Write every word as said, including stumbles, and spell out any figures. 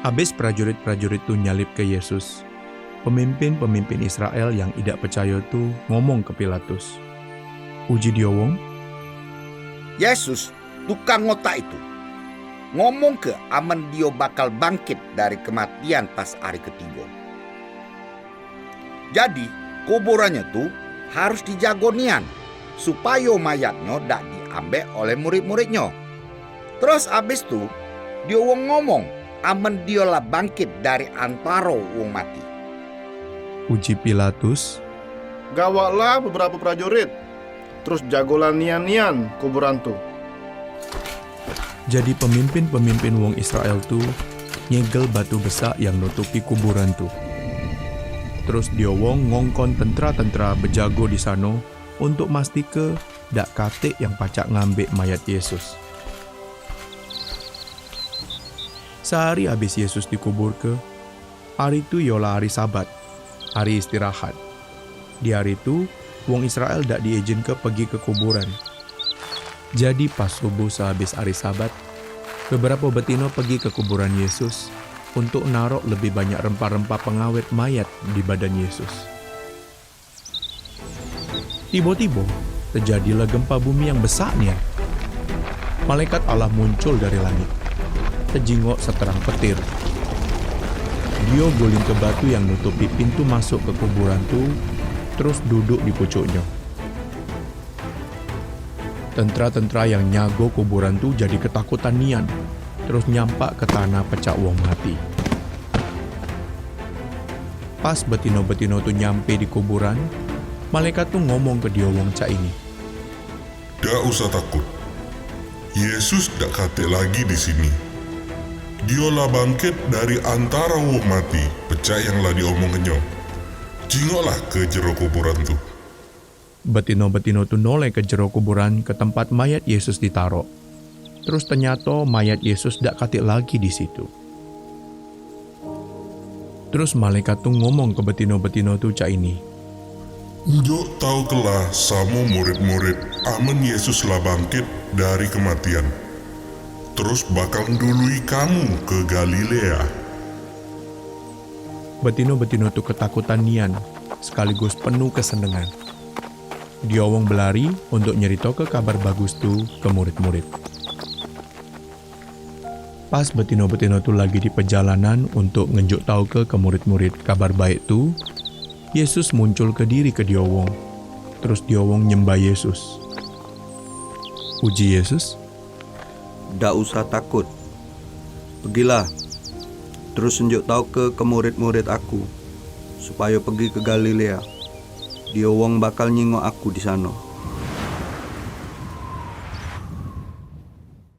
Abis prajurit-prajurit tu nyalibke Yesus, pemimpin-pemimpin Israel yang idak pecayo tu ngomong ke Pilatus. Uji dio wong, "Yesus, tukang ngotak itu, ngomongke amen dio bakal bangkit dari kematian pas ari ketigo. Jadi, kuburannyo tu harus dijago nian, supayo mayatnyo dak diambek oleh murid-muridnyo. Terus abis tu, dio wong ngomong amen dio la bangkit dari antaro wong mati." Uji Pilatus, "Gawaklah beberapo prajurit, terus jagolah nian-nian kuburan tu." Jadi pemimpin-pemimpin wong Israel tu nyegel batu besak yang nutupi kuburan tu. Terus dio wong ngongkon tentera-tentera bejago di sano untuk mastike dak katik yang pacak ngambek mayat Yesus. Sehari abis Yesus dikuburke, ari tu yolah ari Sabat, ari istirahat. Di ari tu, wong Israel dak diijinke pegi ke kuburan. Jadi pas subuh sehabis ari Sabat, beberapo betino pegi ke kuburan Yesus untuk narok lebih banyak rempah-rempah pengawet mayat di badan Yesus. Tibo-tibo, tejadilah gempa bumi yang besak nian. Malaikat Allah muncul dari langit, tejingok seterang petir. Dio gulingke batu yang nutupi pintu masuk ke kuburan tu, terus duduk di pucuknyo. Tentera-tentera yang nyago kuburan tu jadi ketakutan nian, terus nyampak ke tanah pecak wong mati. Pas betino-betino tu nyampe di kuburan, malaikat tu ngomong ke dio wong cak ini, "Dak usah takut. Yesus dak katik lagi di sini. Dio la bangkit dari antara wong mati, pecak yang la diomongkenyo. Jingoklah ke jero kuburan tu." Betino-betino tu noleh ke jero kuburan ke tempat mayat Yesus ditarok. Terus tenyato mayat Yesus dak katik lagi di situ. Terus malaikat tu ngomong ke betino-betino tu cak ini, "Njuk taukelah samo murid-murid amen Yesus la bangkit dari kematian, terus bakal ndului kamu ke Galilea." Betino-betino tu ketakutan nian, sekaligus penuh kesenengan. Dio wong belari untuk nyeritoke Kabar Bagus tu ke murid-murid. Pas betino-betino tu lagi di pejalanan untuk ngenjuk tauke ke murid-murid Kabar Baik tu, Yesus muncul ke diri ke dio wong. Terus dio wong nyembah Yesus. Uji Yesus, "Dak usah takut. Pegilah, terus njuk tauke ke murid-murid Aku, supayo pegi ke Galilea. Dio wong bakal nyingok Aku di sano."